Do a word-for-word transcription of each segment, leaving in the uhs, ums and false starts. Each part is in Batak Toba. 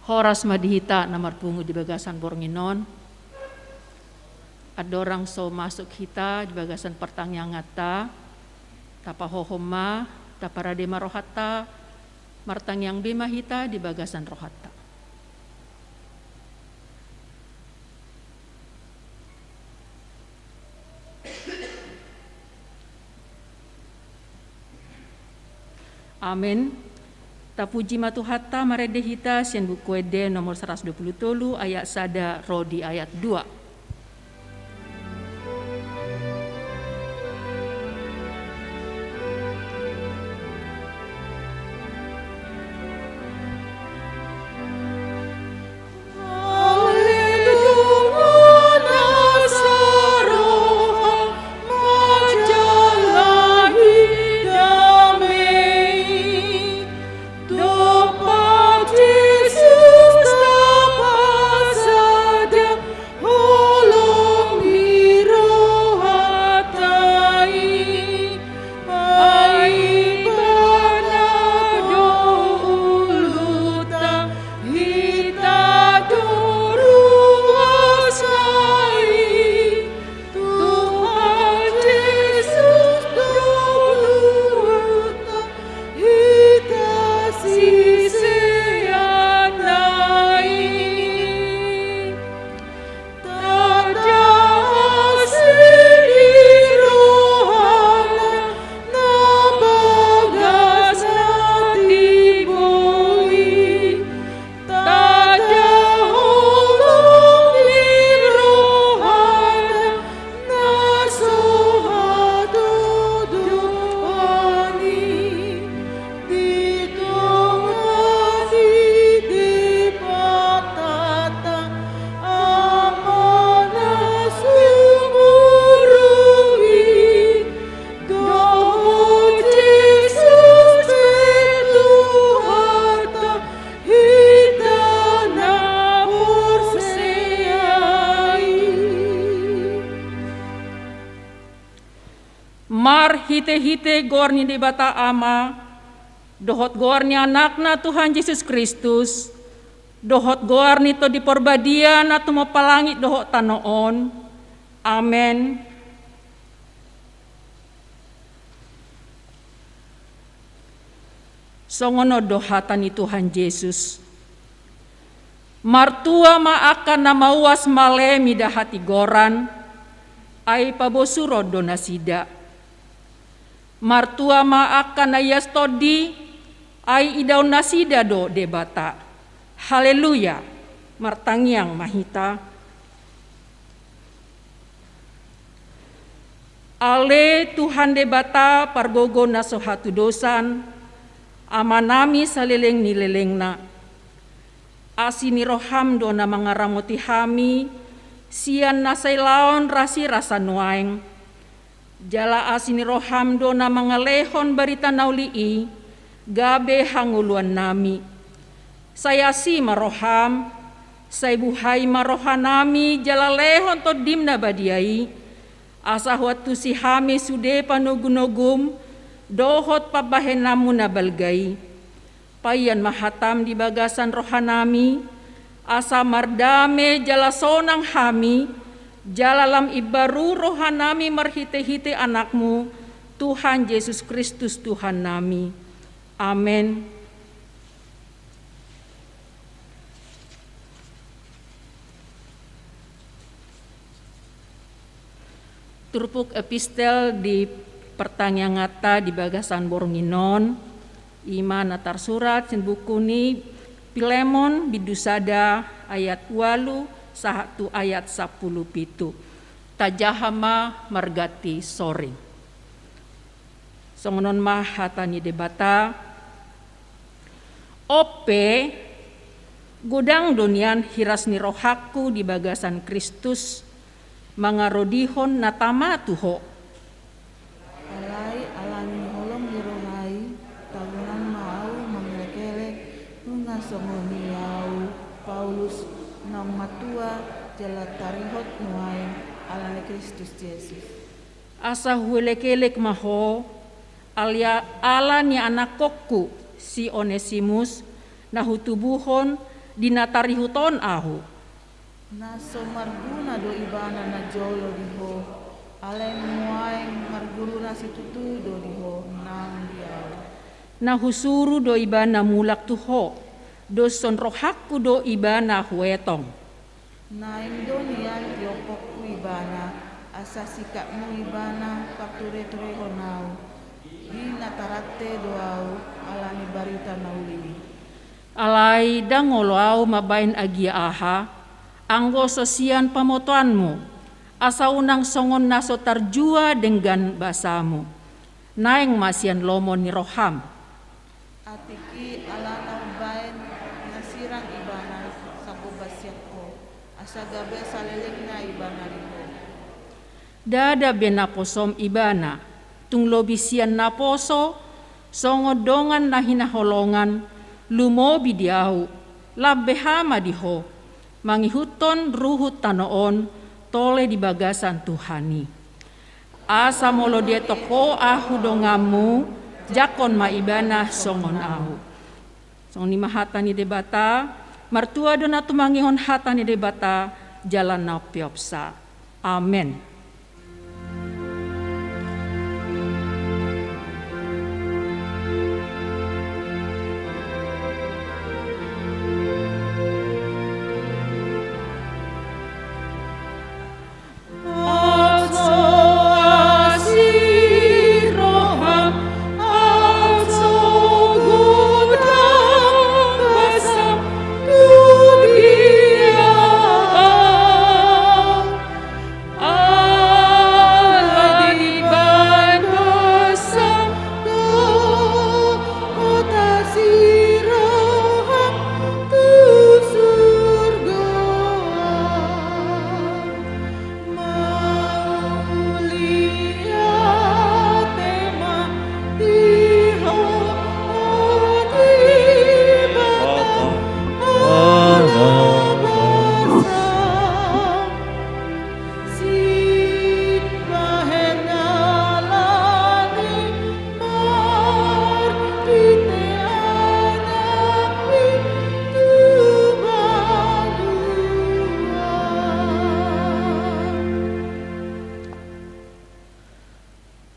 Horas ma di hita na marpungu di bagasan borngin on. Andorang so masuk hita di bagasan partangianganta, tapahohom ma, taparade ma rohanta, martangiang be ma hita di bagasan rohanta. Amen. Tapuji ma Tuhanta, marende hita sian Buku Ende nomor saratus dua pulu tolu, ayat sada ro di ayat dua. Marhitehite goar ni Debata Ama, dohot goar ni Anakna Tuhan Jesus Kristus, dohot goar ni Tondi Parbadia na tumompa langit dohot tano on. Amen. Songon on do hata ni Tuhan Jesus: Martua ma angka na mauas male mida hatigoran, ai pabosuron do nasida. Martua ma angka na ias tondi, ai idaon nasida do Debata. Haleluya! Martangiang ma hita. Ale Tuhan Debata pargogo na so hatudosan, Amanami saleleng ni lelengna. Asi ni roham do na mangaramoti hami sian na sai laon rasirasa nuaeng. Jala asi ni roham do na mangalehon barita na uli i gabe hangoluannami. Sai asi ma roham, sai buhai ma rohanami jala lehon Tondim na badia i, asa huantusi hami sude panogunogum dohot pambahenanmu na balga i. Payan ma hatam di bagasan rohanami, asa mardame jala sonang hami, jala lam imbaru rohanami marhitehite Anakmu, Tuhan Jesus Kristus Tuhannami. Amen. Turpuk epistel di partangianganta di bagasan borngin on, i ma na tarsurat sian buku ni Pilemon, bindu sada, ayat ualu sahat tu ayat sampulu pitu. Tajaha ma marganti soring. Songon on ma hata ni Debata. On pe, godang do nian hiras ni rohangku di bagasan Kristus, mangarodihon na tama tu Ho. Alai ala ni holong ni roha i, tagonan ma ahu mangelekelek, nunga songon i ahu, Paulus, naung matua jala tarihot nuaeng ala ni Kristus Jesus. Asa huelekelek ma ho, alia-, ala ni anakkonku si Onesimus, na hutubuhon di na tarihut on ahu. Na so marguna do ibana na jolo di ho, alai nuaeng marguru na situtu do di ho nang di ahu. Na husuru do ibana mulak tu ho, dos songon rohangku do ibana huetong. Naeng do nian tiompokku ibana, asa sikapmu ibana partureturehon ahu. Di na tarante do ahu ala ni barita na uli i. Alai ndang olo ahu mambahen agia aha, anggo so sian pamotoanmu, asa unang songon na so tarjua denggan basamu. Naeng ma sian lomo ni roham. Atik i alana umbahen na sirang ibana sangkoban sian ho, asa gabe salelengna ibana di ho. Ndada be naposom ibana, tung lobi sian naposo, songon dongan na hinaholongan, lumobi di ahu, lambe hama di ho, mangihuthon ruhut tano on, tole di bagasan Tuhan i. Asa molo dietok ho ahu donganmu, jangkon ma ibana songon ahu. Songon i ma hata ni Debata, martua do na tumangihon hata ni Debata, jala na umpeopsa. Amen.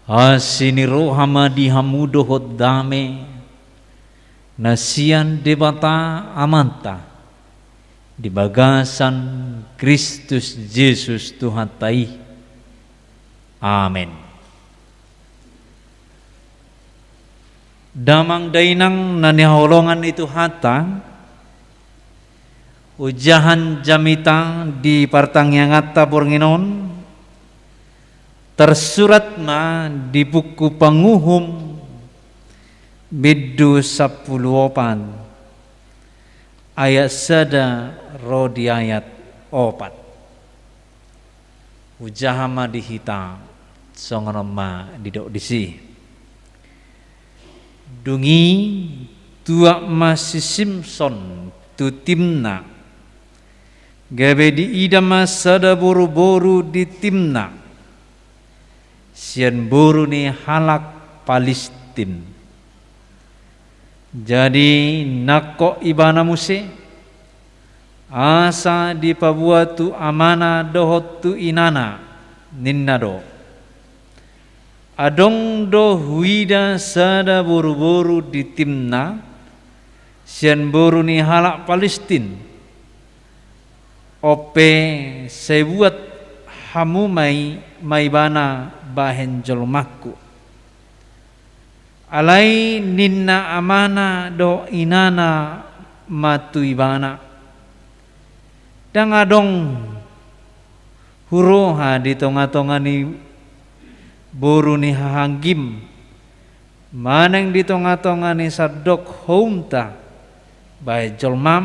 Asi ni roha ma di hamu dohot dame na sian Debata Amanta di bagasan Kristus Jesus Tuhanta i. Amen. Damang dainang na hinaholongan ni Tuhanta, ojahan jamita di partangianganta borngin on, tarsurat ma di buku Panguhum bindu sampulu opat, ayat sada ro di ayat opat. Hujaha ma di hita, songon on ma didok disi. Dung i tuat ma si Simson tu Timna. Gabe diida ma sada boruboru di Timna, sian boru ni halak Palistim. Jadi nangkok ibana muse, asa dipaboa tu amana dohot tu inana, ninna do: Adong do huida sada boruboru di Timna, sian boru ni halak Palistim. On pe sai buat hamu ma i, ma ibana bahen jolmangku. Alai ninna amana dohot inana ma tu ibana: Ndang adong huroha di tongatonga ni boru ni hahanggim, manang di tongatonga ni sandok houmta bahen jolmam,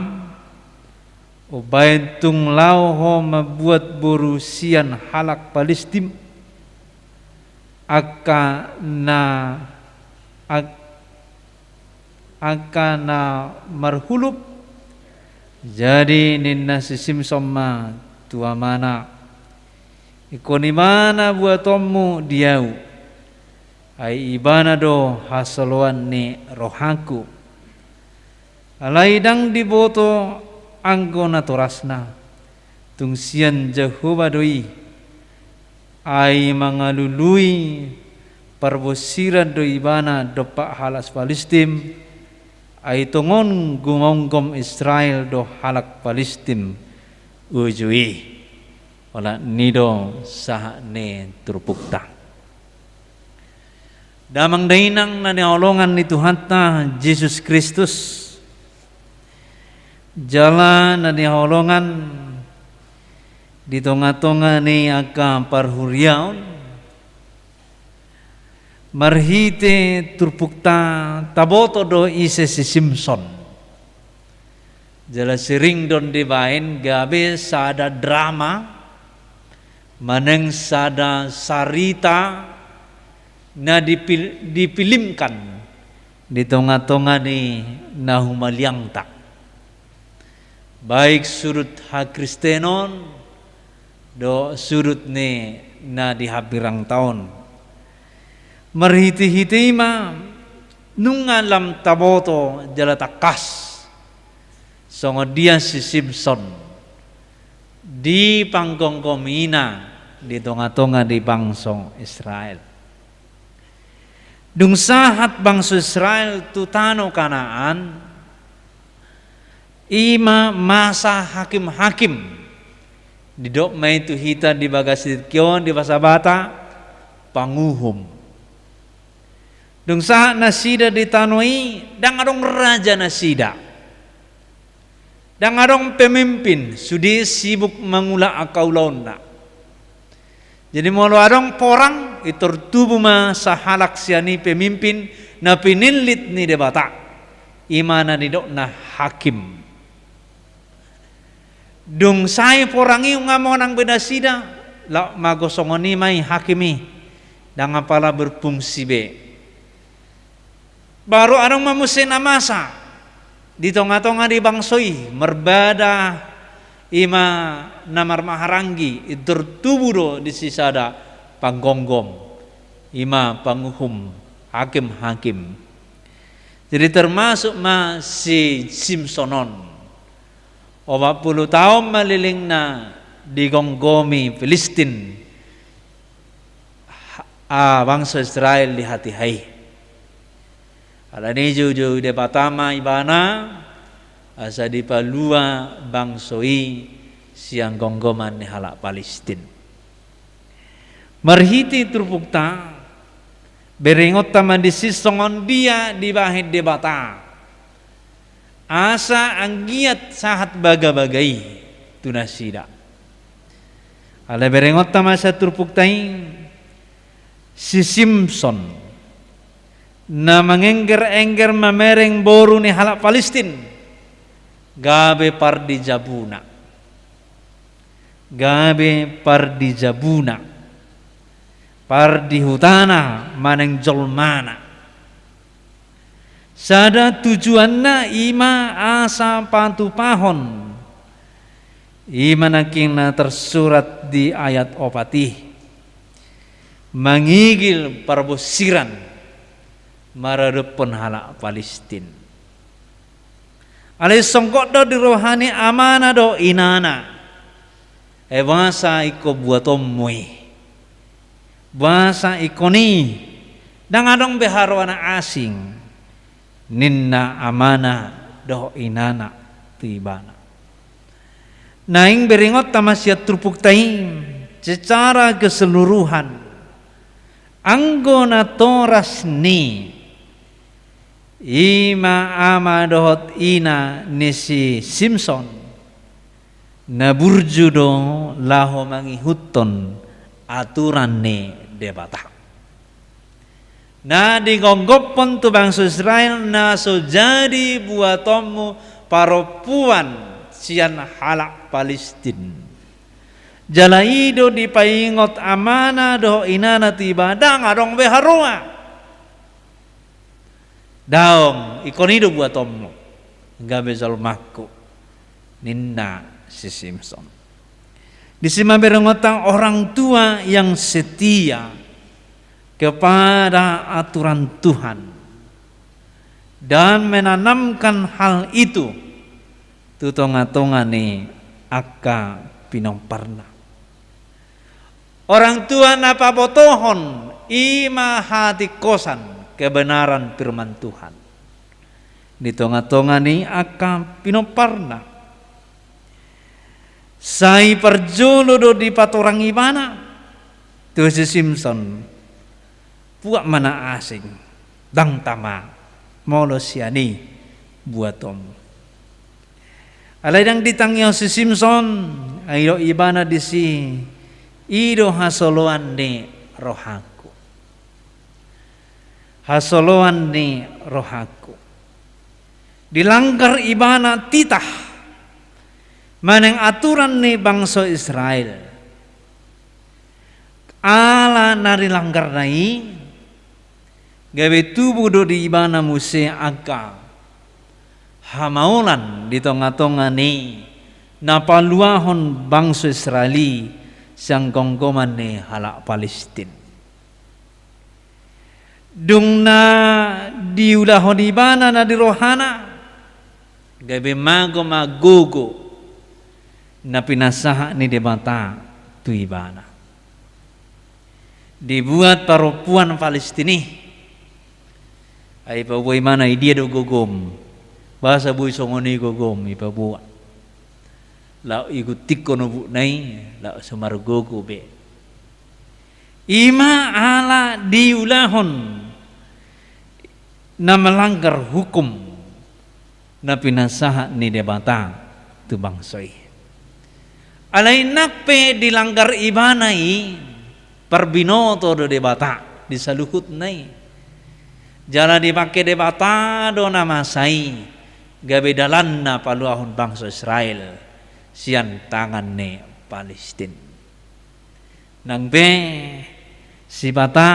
umbahen tung laho ho mambuat boru sian halak Palistim, angka na, ang-, angka na marhulup. Jadi ninna si Simson ma tu amana: Ingkon ibana buatonmu di ahu, ai ibana do hasoloan ni rohangku. Alai ndang diboto Anggo natorasna, tung sian Jahowa do i, ai mangalului parbonsiran do ibana dompak halak Palistim, ai tongon gumonggom Israel do halak Palistim uju i. Olat ni do sahat ni turpukta. Damang dainang na nihaholongan ni Tuhanta Jesus Kristus, jala na nihaholongan di tonga-tonga ni angka parhuriaon, marhite turpukta taboto do ise si Simson. Jala sering do on dibaen gabe sada drama, manang sada sarita na dipil-, dipilmkan di tonga-tonga ni na humaliangta. Baik sudut hakristenon, dohot sudut ni na di hambirangta on. Marhite-hite i ma nunga lam taboto jala tangkas songon dia si Simson dipanggonggomina di tonga-tonga ni bangso Israel. Dung sahat bangso Israel tu tano Kanaan, i ma masa hakim-hakim. Didok ma i tu hita di bagasan tingki on di basa Batak, panguhum. Dung sahat nasida di tano i, ndang adong raja nasida. Ndang adong pemimpin, sude sibuk mangula angka ulaonna. Jadi molo adong porang, intor tubu ma sahalak sian i pemimpin na pinillit ni Debata. I ma na nidokna hakim. Dung sae porang i nunga monang be nasida, laho ma songon i ma i hakim i, ndang apala berfungsi be. Baru adong ma muse na masa di tonga-tonga ni bangso i, marbada i ma na marmaharanggi, intor tubu do disi sada panggonggom, i ma panguhum, hakim-hakim. Jadi termasuk ma si Simson on. Opat pulu taon ma lelengna digonggomi Pilistin, ha-, ah, bangso Israel di hatiha i. Alani i joujou Debata ma ibana, asa dipalua bangso i sian gonggoman ni halak Palistin. Marhite turpukta, berengonta ma disi songon dia dibahen Debata. Asa anggiat sahat bagabaga i tu nasida. Alai berengonta ma sian turpukta i, si Simson, na mangengger-engger mamereng boru ni halak Palistin, gabe pardijabuna. Gabe pardijabuna, pardihutana manang jolmana. Sada tujuanna i ma asa patupahon i ma nangkin na tersurat di ayat opat i, mangigil parbonsiran maradophon halak Palistin. Alai songgot do di roha ni amana dohot inana. Ai boasa ingkon buatonmu i? Boasa ingkon i? Ndang adong be haroa na asing, ninna amana dohot inana tu ibana. Naeng berengonta ma sian turpukta i secara keseluruhan. Anggo natoras ni i ma ama dohot ina ni si Simson, na burju do laho mangihuthon aturan ni Debata. Na digonggophon tu bangso Israel na so jadi buatonmu parompuan sian halak Palistin. Jala i do dipaingot amana dohot inana tu ibana, ndang adong be haroa. Daong, ingkon i do buatonmu, gabe jolmangku, ninna si Simson. Disi ma berengonta orang tua yang setia kepada aturan Tuhan dan menanamkan hal itu tu tonga-tonga ni angka pinomparna. Orang tua na pabotohon i ma hatingkosan kebenaran firman Tuhan di tonga-tonga ni angka pinomparna. Sai parjolo do dipatorang ibana tu si Simson, buat ma na asing, ndang tama molo sian i buatonmu. Alai ndang ditangihon si Simson, ai didok ibana disi, i do hasoloan ni rohangku. Hasoloan ni rohangku. Dilanggar ibana titah manang aturan ni bangso Israel. Ala na dilanggarna i, gabe tubu do di ibana muse angka hamaolan di tonga-tonga ni na paluahon bangso Israel i sian gomgoman ni halak Palestin. Dung na diulahon ibana na di rohana, gabe mago ma gogo na pinasahat ni Debata tu ibana. Dibuat parompuan Palestin i, ai paboa ibana, i dia do gogom, boasa boi songon i gogom, i paboa. Laho iguntingkon obukna i, laho so margogo be. I ma ala diulahon na melanggar hukum na pinasahat ni Debata tu bangso i. Alai nang pe dilanggar ibana i, parbinoto do Debata di saluhutna i. Jala dipangke Debata do na masa i gabe dalanna paluahon bangso Israel sian tangan ni Palestin. Nang pe sipata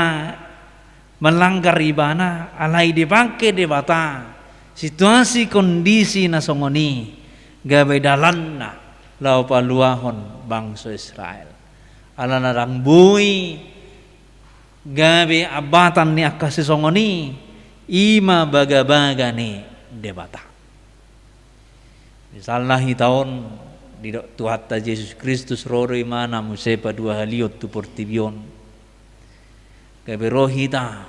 melanggar ibana, alai dipangke Debata situasi kondisi na songon i gabe dalanna laho paluahon bangso Israel. Alana ndang boi gabe ambatan ni angka sisongon i, i ma bagabaga ni Debata. Misalna hita on, didok Tuhanta Jesus Kristus, ro do ibana muse paduahalihon tu portibi on. Gabe ro hita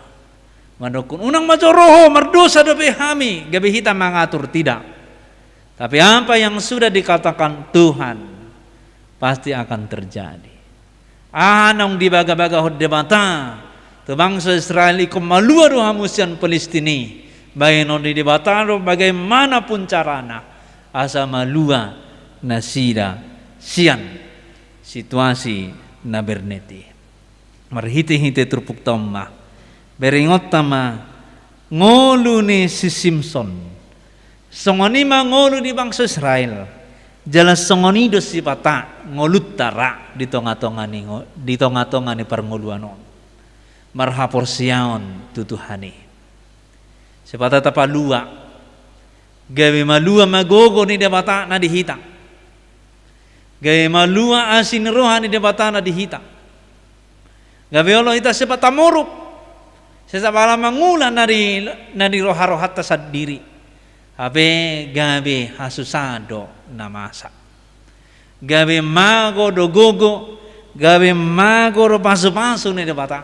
mandokkon, "Unang ma joro ho, mardosa dope hami," gabe hita mangatur, tidak. Tapi apa yang sudah dikatakan Tuhan pasti akan terjadi. Aha naung dibagabagahon Debata tu bangso Israel ingkon malua do hamu sian Palestina i, bahenon ni Debata do bagaimanapun carana asa malua nasida sian situasi na bernet i. Marhitehite turpukta on ma, bere ingotta ma ngolu ni si Simson. Songon i ma ngolu ni bangso Israel. Jala songon i do sipata ngolunta ra di tongatonga ni ngo-, di tongatonga ni parngoluan on. Marhaporseaon tu Tuhan i. Sipata tapalua. Gabe malua ma gogo ni Debata na di hita. Gabe malua asi ni roha ni Debata na di hita. Gabe olo hita sipata moruk, sai sipata mangula na di, na di roharohanta sandiri. Hape gabe hasusahan do na masa. Gabe mago do gogo, gabe mago do pasupasu ni Debata.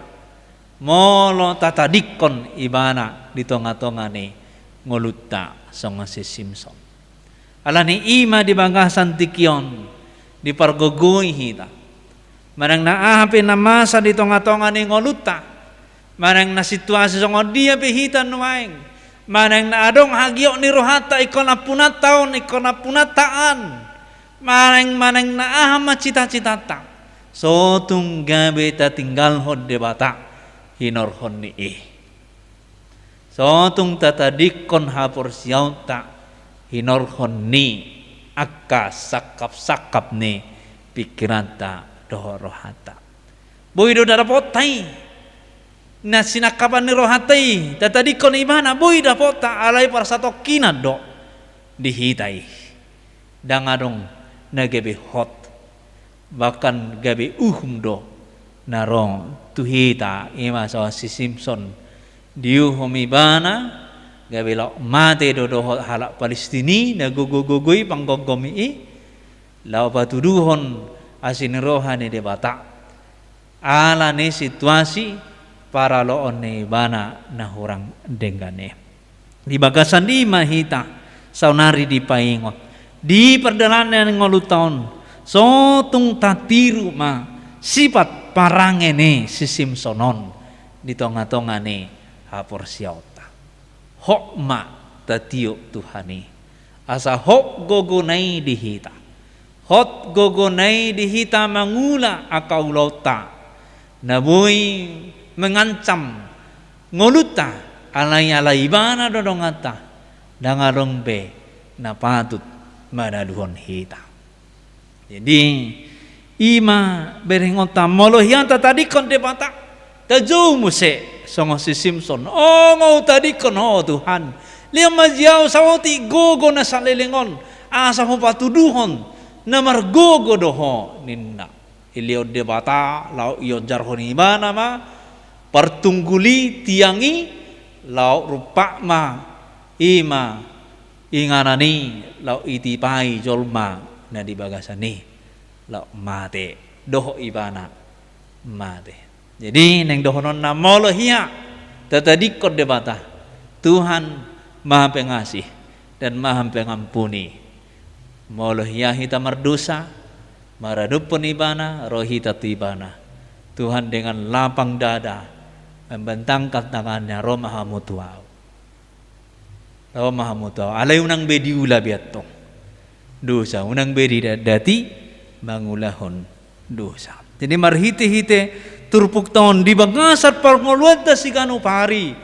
Molo tatadingkon ibana di tongatonga ni ngolunta songon si Simson. Alani i ma di bagasan tingki on dipargogoi hita. Manang na aha pe na masa di tongatonga ni ngolunta, manang na situasi songon dia pe hita nuaeng, manang na adong hagiot ni rohanta ingkon ampunanta on, ingkon ampunanta an, manang, manang na aha ma citacitanta, so tung gabe tatinggalhon Debata hinorhon ni i. So tung tatadingkon haporseaonta hinorhon ni angka sangkapsangkap ni pingkiranta dohot rohanta. Boi do dapotta i na sinangkapan ni rohanta i, tatadingkon ibana, boi dapotta, alai parsatongkinan do di hita i. Ndang adong na gabe hot, bahkan gabe uhum do na ro tu hita, i ma songon si Simson, diuhum ibana Gabe laho mate do dohot halak Palestina i, na gogo-gogo i, panggomgomi i, laho patuduhon asi ni roha ni Debata ala ni situasi paraloon ni ibana na hurang denggan i. Di bagasan i ma hita saonari dipaingot, di pardalanan ni ngolunta on, so tung tatiru ma sipat parange ni si Simson on di tonga-tonga ni haporseaonta. Hot ma tatiop Tuhan i, asa hot gogona i di hita. Hot gogona i di hita mangula angka ulaonta na boi mengancam ngolunta, alai ala ibana do donganta, ndang adong be na patut manaluhon hita. Jadi, i ma berengonta, molo hea tatadingkon Debata, tajou muse songon si Simson. Ong, hutadingkon ho Tuhan. Lehon ma di ahu saotik gogo na saleleng on, asa hupatuduhon na margogo do ho, ninna. Dilehon Debata laho ionjarhon ibana ma partunggul i, tiang i, laho rumpak ma, i ma inganan i, laho ditipai jolma na di bagasan i, laho mate, dohot ibana mate. Jadi, naeng dohononna, molo hea tatadingkon Debata, Tuhan Maha Pengasih dan Maha Pengampuni. Molo hea hita mardosa, maradophon ibana, ro hita tu ibana, Tuhan dengan lapang dada membentangkan tangannya, ro ma hamu tu ahu. Ro ma hamu tu ahu. Alai unang be diula be antong dosa, unang be didatdati mangulahon dosa. Jadi, marhite-hite turpukta on di bagasan parngoluanta siganup ari,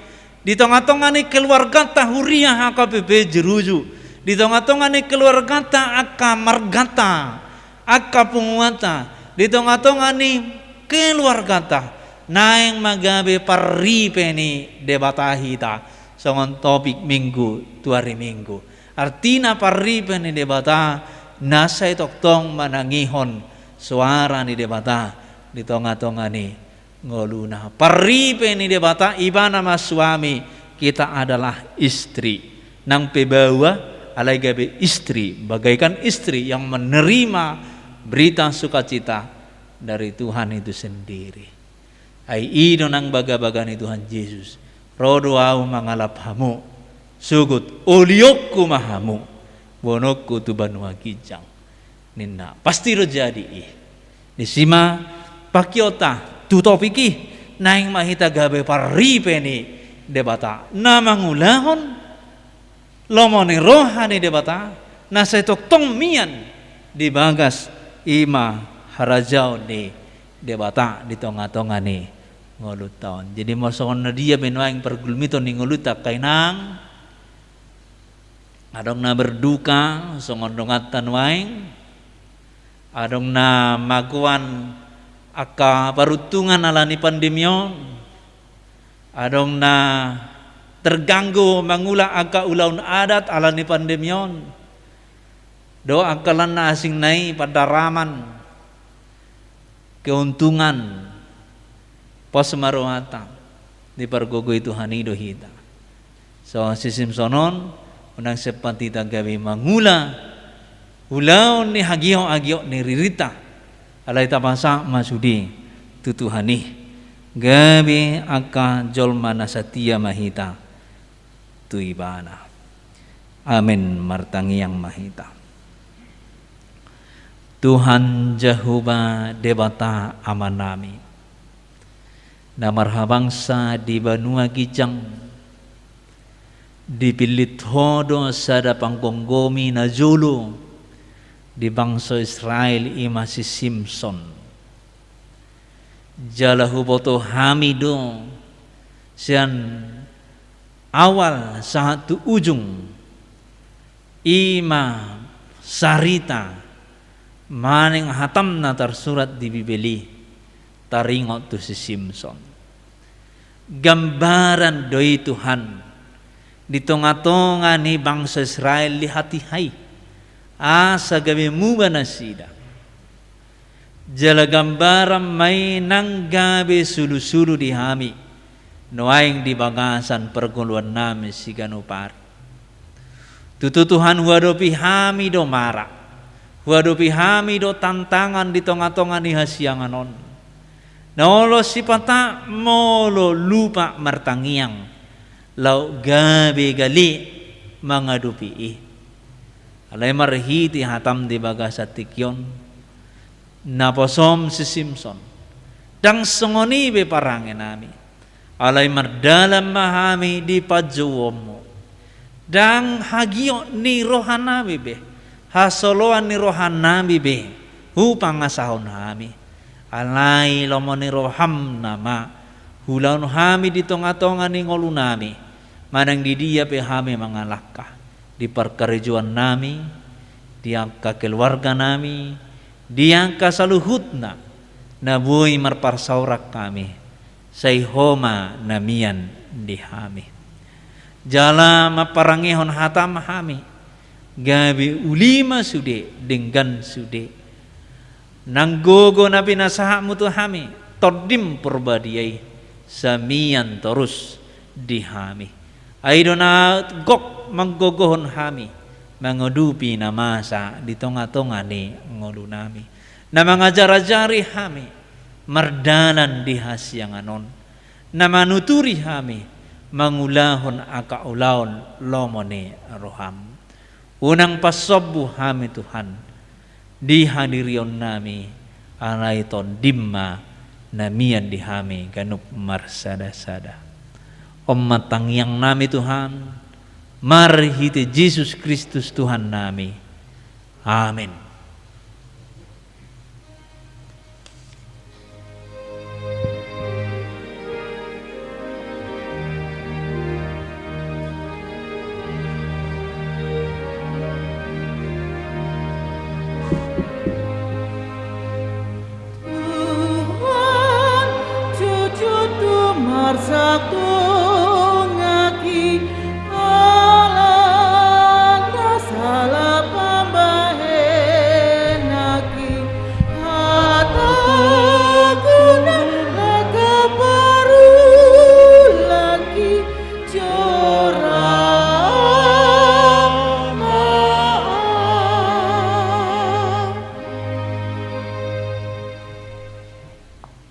di tonga-tonga ni keluarganta huria H K P P Jeruju, di tonga-tonga ni keluarganta angka marganta, angka punguanta, di tonga-tonga ni keluarganta, naeng ma gabe parripe ni Debata hita, songon topik Minggu tu ari Minggu. Artina parripe ni Debata, na sai tongtong manangihon soara ni Debata di tonga-tonga ni ngoluna. Parripe ni Debata, ibana ma suami, kita adalah istri. Nang pe baoa, alai gabe istri, bagaikan istri yang menerima berita sukacita dari Tuhan itu sendiri. Ai i do nang bagabaga ni Tuhan Jesus, ro do ahu mangalap hamu, sogot olihonku ma hamu, boanonku tu banua ginjang, ninna. Pasti ro jadi i. Disi ma pangkeonta tu topik i, naeng ma hita gabe parripe ni Debata na mangulahon lomo ni roha ni Debata, na sai tongtong mian di bagas i ma harajaon ni Debata di tonga-tonga ni ngolunta on. Jadi, molo songon na dia be nuaeng pargulmiton ni ngolunta angka inang, adong na berduka songon donganta nuaeng, adong na magoan angka paruntungan ala ni pandemi on, adong na terganggu mangula angka ulaon adat ala ni pandemi on, dohot angka lan na asing nai pandaraman, keuntungan, pos ma rohanta, dipargogoi Tuhan i do hita. Songon si Simson on, unang sempat hita gabe mangula ulaon ni hagiot-hagiot ni ririnta, alai tapasahat ma sude tu Tuhan i, gabe angka jolma na satia ma hita tu Ibana. Amen. Martangiang ma hita. Tuhan Jahowa Debata Amanami, na marhabangsa di banua ginjang, dipillit Ho do sada panggomgomi na jolo di bangso Israel, i ma si Simson. Jala huboto hami do sian awal sahat tu ujung, i ma sarita manang hataM na tarsurat di Bibel i, taringot tu si Simson. Gambaran do i, Tuhan, di tonga-tonga ni bangso Israel di hatiha i, asa gabe muba nasida. Jala gambaran ma i nang gabe sulu-sulu di hami, nuaeng di bagasan parngoluannami siganup ari. Tutu Tuhan, huadopi hami do mara, huadopi hami do tantangan di tongatonga ni hasiangan on. Na olo sipata molo lupa martangiang, laho gabe gale mangadopi i. Alai marhite hatam di bagasan tingki on, naposom si Simson, ndang songon i be parangenami. Alai mardalan ma hami di panjouonmu. Ndang hagiot ni rohanami be, hasoloan ni rohanami be hupangasahon hami. Alai lomo ni roham nama huulahon hami di tongatonga ni ngolunami, manang di dia pe hami mangalangka, di parkarejoannami, di angka keluarganami, di angka saluhutna na boi marparsaoran hami, sai Ho ma na mian di hami. Jala mamparangehon hatam hami, gabe uli ma sude, denggan sude. Nang gogo na pinasahatmu tu hami, Tondim Porbadia i, sai mian torus di hami. Ai i do na gok manggogohon hami mangadopi na masa di tongatonga ni ngolunami, na mangajarajari hami mardalan di hasiangan on, na manuturi hami mangulahon angka ulaon lomo ni roham. Unang pasombu hami Tuhan, di hadirionnami, alai Tondim ma na mian di hami ganup marsadasada. On ma tangiangnami Tuhan, marhite Jesus Kristus Tuhannami. Amen. Tuhan, jujur tu marsak tungaki, alana salah pambahenaki, hata guna laka parulanki, jora ma.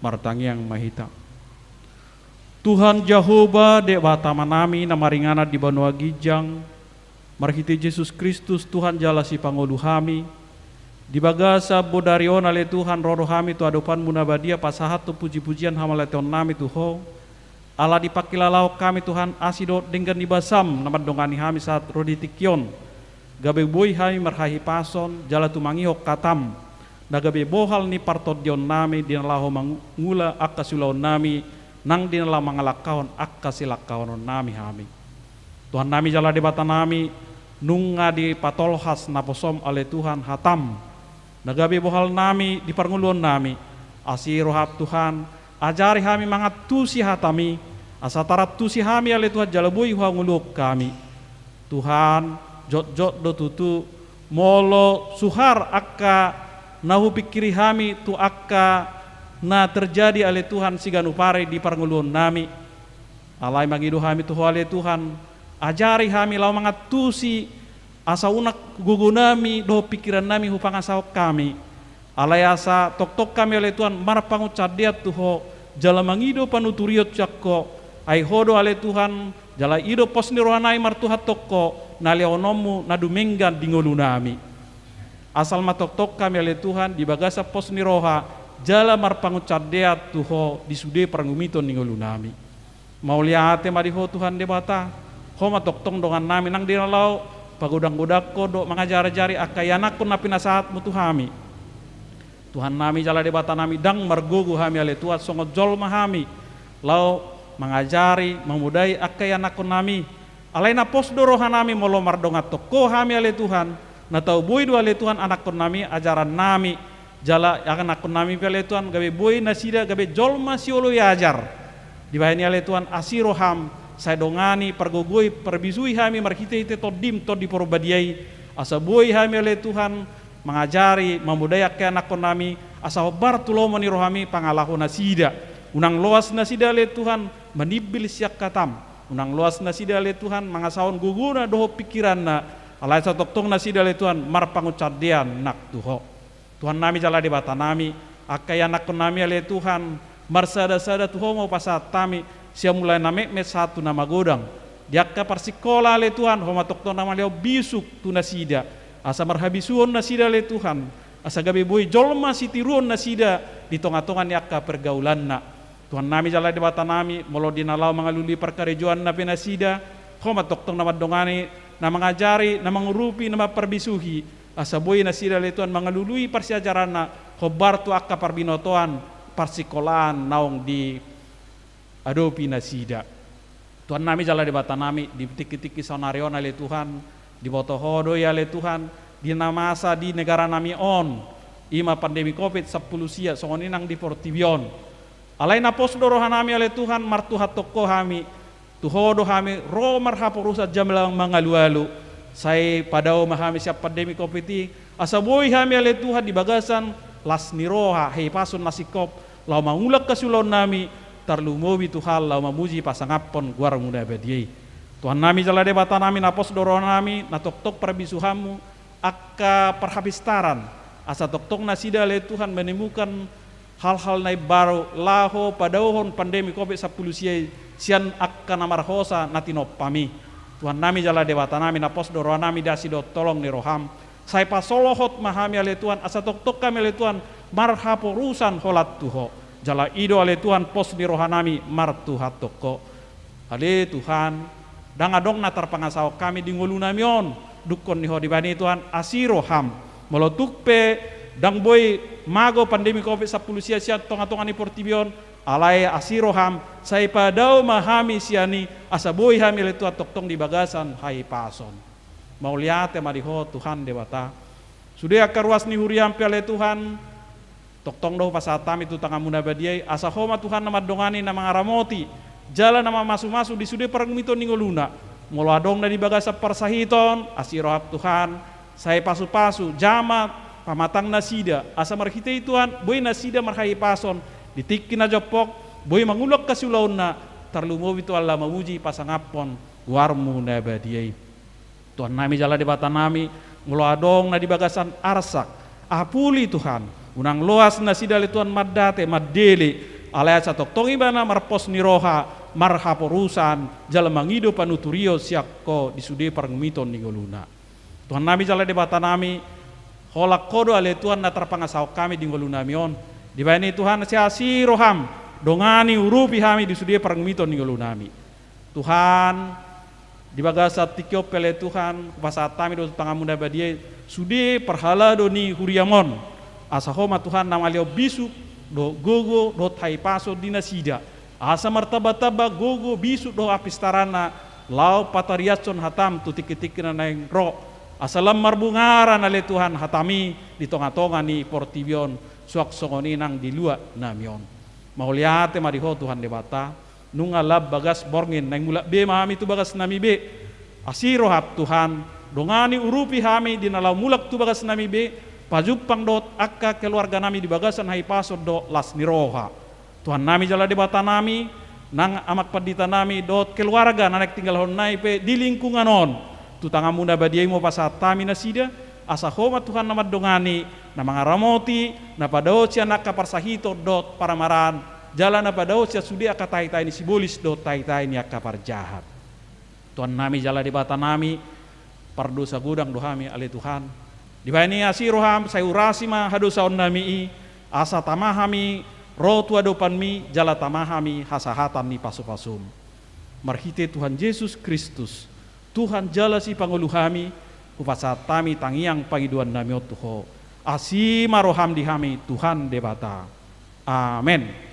Martangiang ma hita. Tuhan Jahowa, Debata Amanami na maringanan di banua ginjang, marhite Jesus Kristus Tuhan jala Sipangolu hami, di bagasan bodari on ale Tuhan ro do hami tu adopanMu na badia pasahathon pujipujian hamauliateonnami tu Ho, ala dipangkilalahon hami Tuhan asi dohot denggan ni basaM na mandongani hami sahat ro di tingki on, gabe boi hami marhahipason jala tumangihon hataM, na gabe bohal ni partondionnami di na laho mangula angka siulaonnami, nang di na laho mangalangkahon angka silangkahononnami hami. Tuhannami jala Debatanami, nunga dipatolhas naposoM ale Tuhan hataM, na gabe bohalnami di parngoluonnami. Asi rohaM Tuhan, ajari hami mangantusi hataMi, asa tarantusi hami ale Tuhan jala boi huhangoluhon hami. Tuhan, jotjot do tutu, molo suhar angka na hupingkiri hami tu angka na terjadi ale Tuhan siganup ari di parngoluonnami. Alai mangido hami tu Ho ale Tuhan, ajari hami laho mangantusi, asa unang gogonami dohot pingkirannami hupangasahon hami. Alai asa tongtong hami ale Tuhan marpangunsandean tu Ho, jala mangido panuturion sian Ho, ai Ho do ale Tuhan, jala i do pos ni rohanami martuhanhon Ho, na lehononMu na dumenggan di ngolunami. Asal ma tongtong hami ale Tuhan di bagasan pos ni roha, jala marpangunsandean tu Ho di sude parngumiton ni ngolunami. Mauliate ma di Ho Tuhan Debata, Ho ma tongtong dongannami nang di na laho pagodanggodangkon dohot mangajarajari angka ianakkon na pinasahatMu tu hami. Tuhannami jala Debatanami, ndang margogo hami ale Tuhan songon jolma hami laho mangajari mamodai angka ianakkonnami. Alai na pos do rohanami molo mardonganhon Ho hami ale Tuhan, na tau boi do ale Tuhan anakkonnami, ajarannami, jala anakkonnami pe ale Tuhan gabe boi nasida gabe jolma sioloi ajar. Dibahen i ale Tuhan asi rohaM, sai dongani, pargogoi, parbisui hami marhitehite TondiM, Tondi Porbadia i, asa boi hami ale Tuhan mangajari mamodai angka ianakkonnami, asa hombar tu lomo ni rohaMi pangalaho nasida. Unang loas nasida ale Tuhan manimbil sian hataM. Unang loas nasida ale Tuhan mangasahon gogona dohot pingkiranna, alai asa tongtong nasida ale Tuhan marpangunsandean nang tu Ho. Tuhan nami jala Debata nami, angka ianakkon nami ale Tuhan, marsada-sada tu Ho ma hupasahat hami, sian mulai na metmet sahat tu na magodang. Di angka parsingkola ale Tuhan, Ho ma tongtong na mangalean bisuk tu nasida, asa marhabisuhon nasida ale Tuhan, asa gabe boi jolma sitiruon nasida di tonga-tonga ni angka pergaulanna. Tuhan nami jala Debata nami, molo di na laho mangalului parkarejoanna pe nasida, Ho ma tongtong na mandongani, na mangajari, na mangurupi, na mamparbisuhi, asa boi nasida ale Tuhan mangalului parsiajaranna hombar tu angka parbinotoan parsingkolaan naung diadopi nasida. Tuhan nami jala Debata nami, di tingki-tingki saonari on ale Tuhan, diboto Ho do i ale Tuhan, di na masa di negara nami on, i ma pandemi covid sampulu sia, songon i nang di portibi on. Alai na pos do roha nami ale Tuhan, martuhanhon Ho hami, tu Ho do hami ro marhaporusan jala mangalualu, sai padao ma hami sian pandemi covid i, asa boi hami ale Tuhan di bagasan las ni roha, hahipason na singkop, laho mangulak hasiulaon nami, tarlumobi Tuhan laho mamuji pasangaphon goarMu na badia i. Tuhan nami jala Debata nami, na pos do roha nami, na tongtong parbisuhanMu, angka parhapistaran, asa tongtong nasida ale Tuhan menemukan hal-hal na imbaru laho padaohon pandemi covid sampulu sia i sian angka na marhosa na tinompami. Tuhan nami jala Debata nami, na pos do roha nami di asi dohot holong ni rohaM, sai pasolohot ma hami ale Tuhan, asa tongtong hami ale Tuhan marhaporusan holan tu Ho. Jala i do ale Tuhan pos ni roha nami martuhanhon Ho. Ale Tuhan, ndang adong na tarpangasahon hami di ngolu nami on, dungkon ni Ho. Dibahen i Tuhan, asi rohaM. Molo tung pe ndang boi mago pandemi covid sampulu sia sian tonga-tonga ni portibi on, alai asi rohaM, sai padao ma hami sian i, asa boi hami ale Tuhan tongtong di bagasan hahipason. Mauliate ma di Ho Tuhan Debata. Sude angka ruas ni huriaM pe ale Tuhan, tongtong do hupasahat hami tu tanganMu na badia i, asa Ho ma Tuhan na mandongani, na mangaramoti, jala na mamasu-masu di sude pargumiton ni ngoluna. Molo adong na di bagasan parsahiton, asi rohaM Tuhan, sai pasu-pasu, jamah, pamatang nasida, asa marhite i Tuhan, boi nasida marhahipason, di tingki na jompok, boi mangulak hasiulaonna, tarlumobi Tuhan laho mamuji pasangaphon goarMu na badia i. Tuhan nami jala Debata nami, molo adong na di bagasan arsak, apuli Tuhan, unang loas nasida ale Tuhan mandate, mandele, alai asa tongtong ibana marpos ni roha, marhaporusan, jala mangido panuturion sian Ho di sude pargumiton ni ngoluna. Tuhan nami jala Debata nami, holan Ho do ale Tuhan na tarpangasahon hami di ngolu nami on. Dibahen i Tuhan, sai asi rohaM, dongani, urupi hami di sude pargumiton ni ngolu nami. Tuhan, di bagasan tingki on pe ale Tuhan, hupasahat hami do tu tanganMu na badia i sude parhalado ni huriaM on. Asa Ho ma Tuhan na mangalean bisuk dohot gogo dohot hahipason di nasida, asa martamba-tamba gogo, bisuk dohot hapistaranna, laho patariashon hataM tu tingki-tingki na naeng ro, asa lam marbungaran ale Tuhan hataMi di tonga-tonga ni portibi on, suang songon i nang di luat nami on. Mauliate ma di Ho Tuhan Debata. Nunga lam bagas borngin, naeng mulak be ma hami tu bagas nami be. Asi rohaM Tuhan, dongani, urupi hami di na laho mulak tu bagas nami be, pajumpang dohot angka keluarga nami di bagasan hahipason dohot las ni roha. Tuhan nami jala Debata nami, nang amang pandita nami dohot keluarga na naeng tinggalhon nai pe di lingkungan on, tu tanganMu na badia i ma hupasahat hami nasida, asa Ho ma Tuhan na mandongani, na mangaramoti, na padaohon sian angka parsahiton dohot parmaraan, jala na padaohon sian sude angka tahi-tahi ni sibolis dohot tahi-tahi ni angka parjahat. Tuhan nami jala Debata nami, pardosa godang do hami ale Tuhan. Dibahen i asi rohaM, sai urasi ma hadosaon nami i, asa tama hami ro tu adopanMi, jala tama hami hasahatan ni pasu-pasuM. Marhite Tuhan Jesus Kristus, Tuhan jala Sipangolu hami, hupasahat hami tangiang pangidoan nami on tu Ho. Asi ma rohaM di hami, Tuhan Debata. Amen.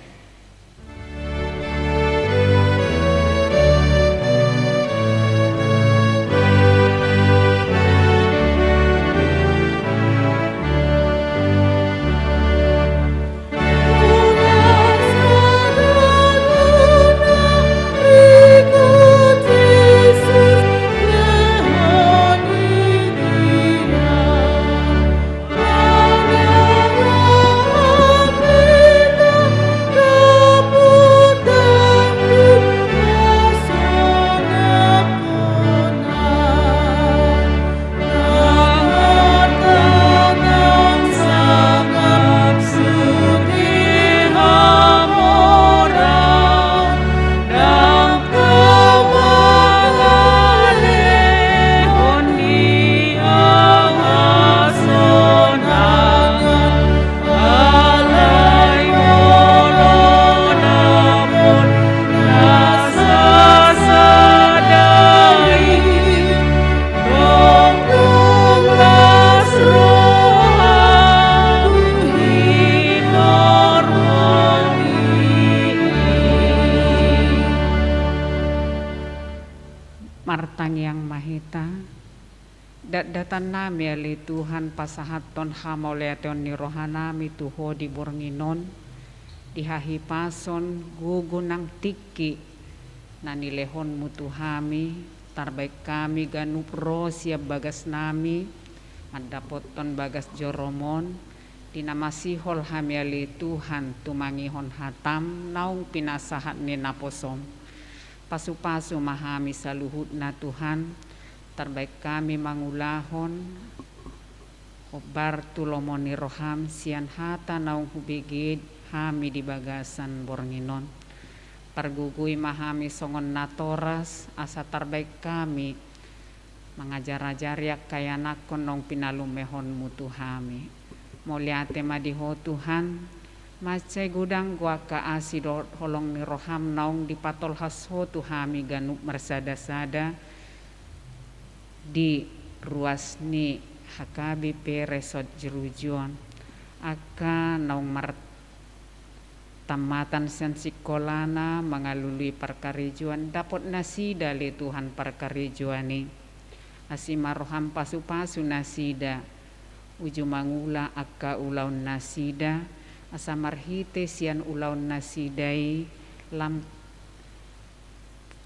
hita. Datdatan nami ale Tuhan pasahathon hamauliateon ni roha nami tu Ho di borngin on, di hahipason gogo nang tingki na nilehonmu tu hami, tarbaen hami ganup ro sian bagas nami, mandapothon bagas jorom on, di na masihol hami ale Tuhan tumangihon hatam naung pinasahat ni naposom. Pasupasu ma hami saluhutna Tuhan, tarbaen hami mangulahon hombar tu lomo ni roham sian hata naung hubege hami di bagasan borngin on. Pargogoi ma hami songon natoras, asa tarbaen hami mangajarajari angka ianakhon naung pinalumehonmu tu hami. Mauliate ma di Ho Tuhan, mansai godang do angka asi dohot holong ni roham naung dipatolhas Ho tu hami ganup marsadasada di ruas ni H K B P Resort Jerujuon, angka naung mar tammatan sian singkolana mangalului parkarejoan, dapot nasida ale Tuhan parkarejoan i. Asi ma roham pasupasu nasida, uju mangula angka ulaon nasida, asa marhite sian ulaon nasida i lam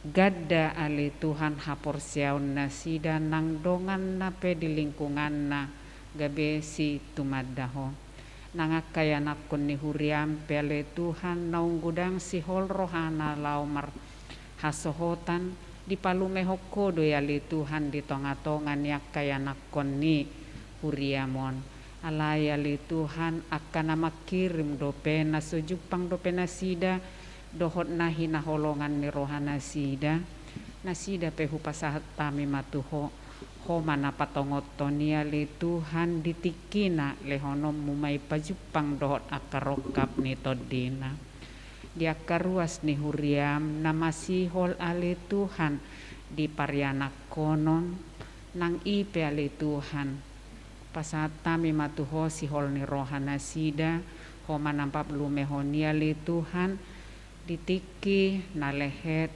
ganda ale Tuhan haporseaon nasida nang donganna pe di lingkunganna gabe situmanda Ho. Nang angka ianakhon ni huriam pe ale Tuhan naung godang sihol rohana laho marhasohotan, dipalumehon Ho do i ale Tuhan di tongatonga ni angka ianakhon ni huriam on. Alai ale Tuhan angka na mangkirim dope na so jumpang dope nasida dohot na hinaholongan ni roha nasida. Nasida pe hupasahat hami ma tu Ho, Ho ma na patongothon i ale Tuhan di tingkina, lehononmu ma i pajumpang dohot angka rongkap ni tondina. Di angka ruas ni huriam na masihol ale Tuhan di parianakhonon, nang i pe ale Tuhan pasahat hami ma tu Ho sihol ni roha nasida, Ho ma na paplumehon i ale Tuhan, di tingki na lehet,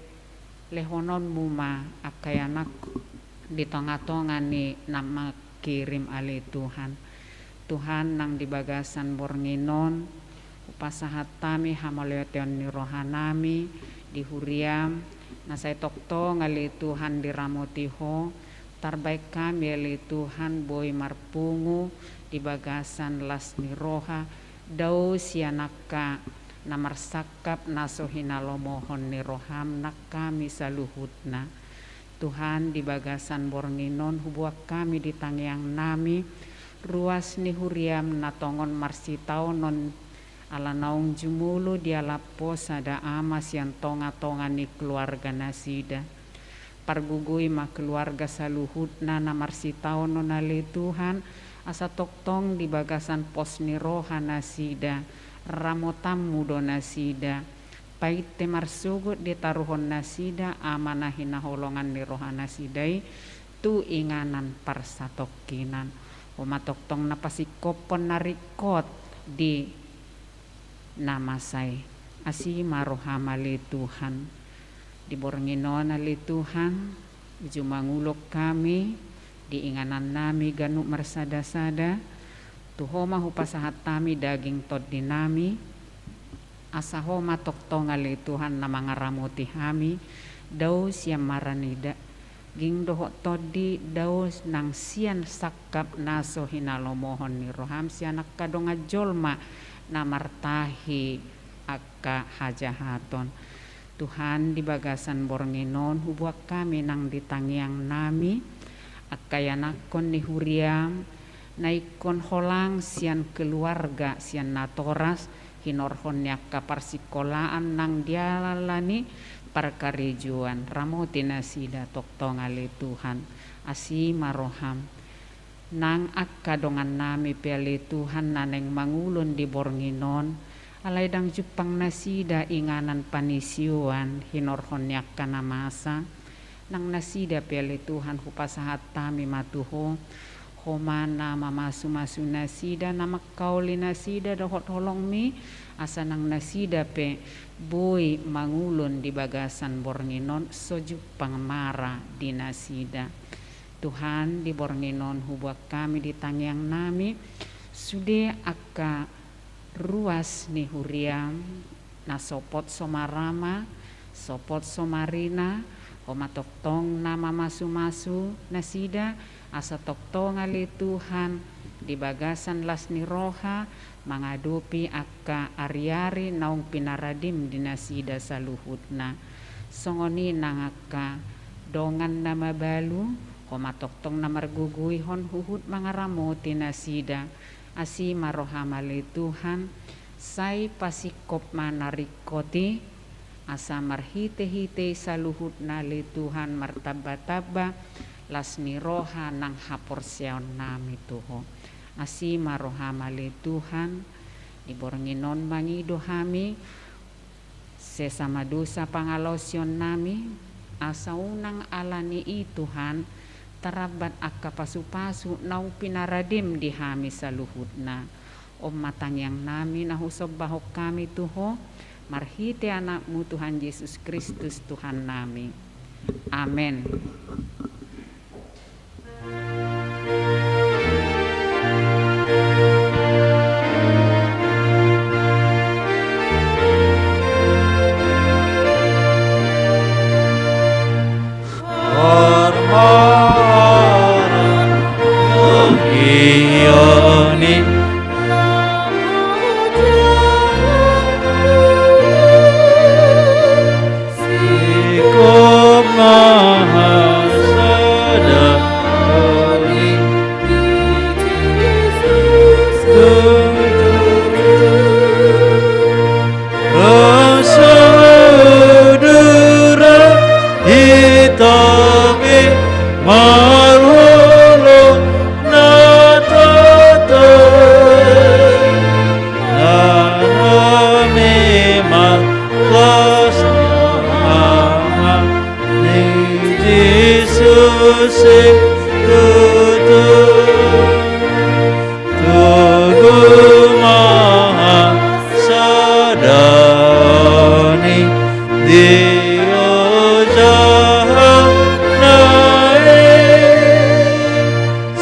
lehononmu ma angka ianakhon di tongatonga ni na mangkirim ale Tuhan. Tuhan nang di bagasan borngin on, hupasahat hami hamauliateon ni roha nami, di huriam, na sai tongtong ale Tuhan diramoti Ho, tarbaen hami ale Tuhan boi marpungu di bagasan las ni roha, dao sian angka na marsangkap na so hinalomohon ni roham nang hami saluhutna. Tuhan, di bagasan borngin on hubuat hami di tangiang nami, ruas ni huriam na tongon marsitaonon ala naung jumolo dialap Ho sada ama sian tongatonga ni keluarga nasida. Pargogoi ma keluarga saluhutna na marsitaonon ale Tuhan, asa tongtong di bagasan pos ni roha nasida, ramotanmu do nasida, painte marsogot ditaruhon nasida ama na hinaholongan ni roha nasida i tu inganan parsatongkinan. Ho ma tongtong na pasingkophon na ringkot di na masa i. Asi ma roham ale Tuhan. Di borngin on ale Tuhan, uju mangulon hami di inganan nami ganup marsadasada, tu Ho ma hupasahat hami daging tondi nami, asa Ho ma tongtong ale Tuhan na mangaramoti hami, dao sian marani daging dohot tondi, dao nang sian sangkap na so hinalomohon ni roham sian angka dongan jolma na martahi angka hajahaton. Tuhan, di bagasan borngin on hubuat hami nang di tangiang nami angka ianakhon ni huriam na ingkon holang sian keluarga, sian natoras, hinorhon ni angka parsingkolaan nang dialani parkarejoan, ramoti nasida tongtong ale Tuhan. Asi ma roham. Nang angka dongan nami pe ale Tuhan na naeng mangulon di borngin on, alai ndang jumpang nasida inganan panisioan hinorhon ni angka na masa, nang nasida pe ale Tuhan hupasahat hami ma tu Ho, Ho ma na mamasumasu nasida, na mangkaoli nasida dohot holongmi, asa nang nasida pe boi mangulon di bagasan borngin on so jumpang mara di nasida. Tuhan, di borngin on hubuat hami di tangiangnami sude angka ruas ni huriam, na sopot so marama, sopot so marina, ho ma tongtong na mamasumasu nasida, asa tongtong ale Tuhan, di bagasan las ni roha, mangadopi angka ariari naung pinaradim di nasida saluhutna. Songon i nang angka dongan na mabalu, ho ma tongtong na margogoihon huhut mangaramoti nasida. Asi ma roham ale Tuhan, sai pasingkop ma na ringkot i, asa marhitehite i saluhutna ale Tuhan martambatamba las ni roha nang haporseaonnami tu Ho. Asi ma roham ale Tuhan, di borngin on mangido hami, sesa ma dosa pangalaosionnami, asa unang ala ni i Tuhan, tarambat angka pasupasu naung pinaradim di hami saluhutna. On ma tangiangnami na husombahon hami tu Ho, marhite Anakmu Tuhan Jesus Kristus Tuhannami. Amen.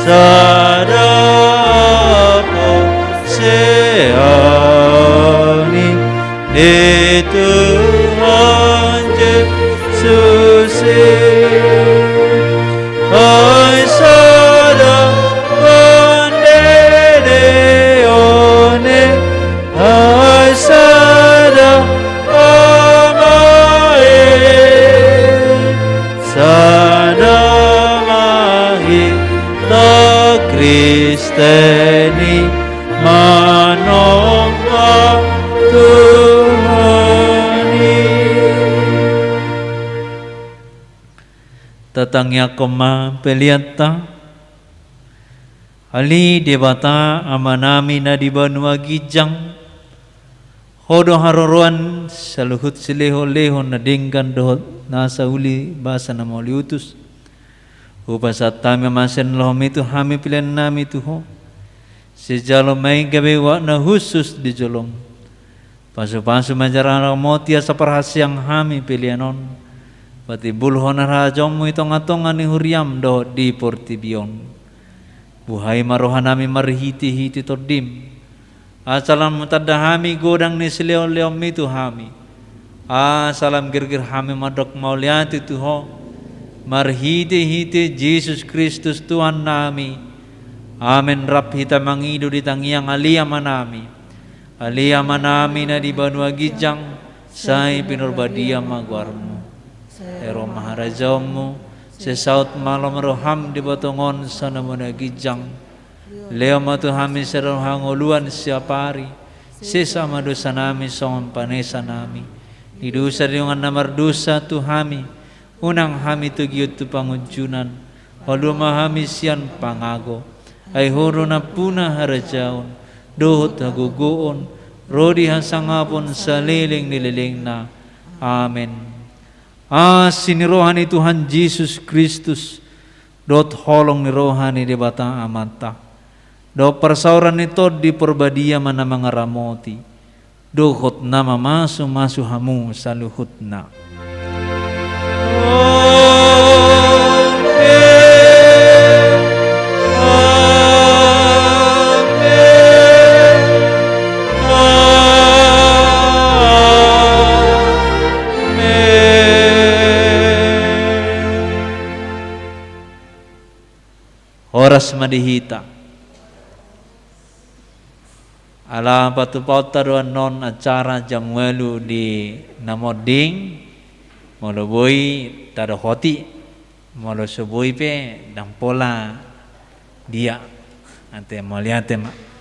Sada haporseaon i di Tuhan Jesus i. Ai sada pandedeon i, ai sada Ama i, sada ma hita Kristen i, manomba Tuhan i. Tatangiangkon ma peleanta. Ale Debata Amanami na di banua ginjang, Ho do haroroan saluhut silehonlehon na denggan dohot nasa uli basa na mauliutus. Hupasahat hami ma sian rohaM i tu hami peleannami tu Ho. Sijalo ma i gabe uap na hushus di jolom. Pasupasu ma jala ramoti asa parhaseang hami pelean on patimbulhon harajaonMu i tongatonga ni huriaM dohot di portibi on. Buhai ma rohanami marhitehite TondiM, asa lam tanda hami godang ni silehonlehonMi tu hami, asa lam girgir hami mandok mauliate tu Ho, marhitehite Jesus Kristus Tuhannami. Amen. Rap hita mangido di tangiang Ale Amanami. Ale Amanami na di banua ginjang, sai pinarbadia ma goarMu. Sai ro ma harajaonMu. Sai saut ma lomo ni rohaM di banua tonga on songon na di banua ginjang. Lehon ma tu hami sadari on hangoluan siapari. Sesa ma dosanami songon panesanami di dosa ni dongan na mardosa tu hami. Unang hami togihon tu pangunjunan, palua ma hami sian pangago. Ai Ho do nampuna harajaon dohot hagogoon, ro di hasangapon saleleng ni lelengna. Amen. Asi ni roha ni Tuhan Jesus Kristus, dohot holong ni roha ni Debata Amanta, dohot parsaoran ni Tondi Porbadia ma na mangaramoti, dohot na mamasumasu hamu saluhutna. Horas ma di hita. Ala patupaonta do annon acara jam ualu di na monding, molo boi tadohoti, molo so boi pe ndang pola dia. Ate, mauliate ma.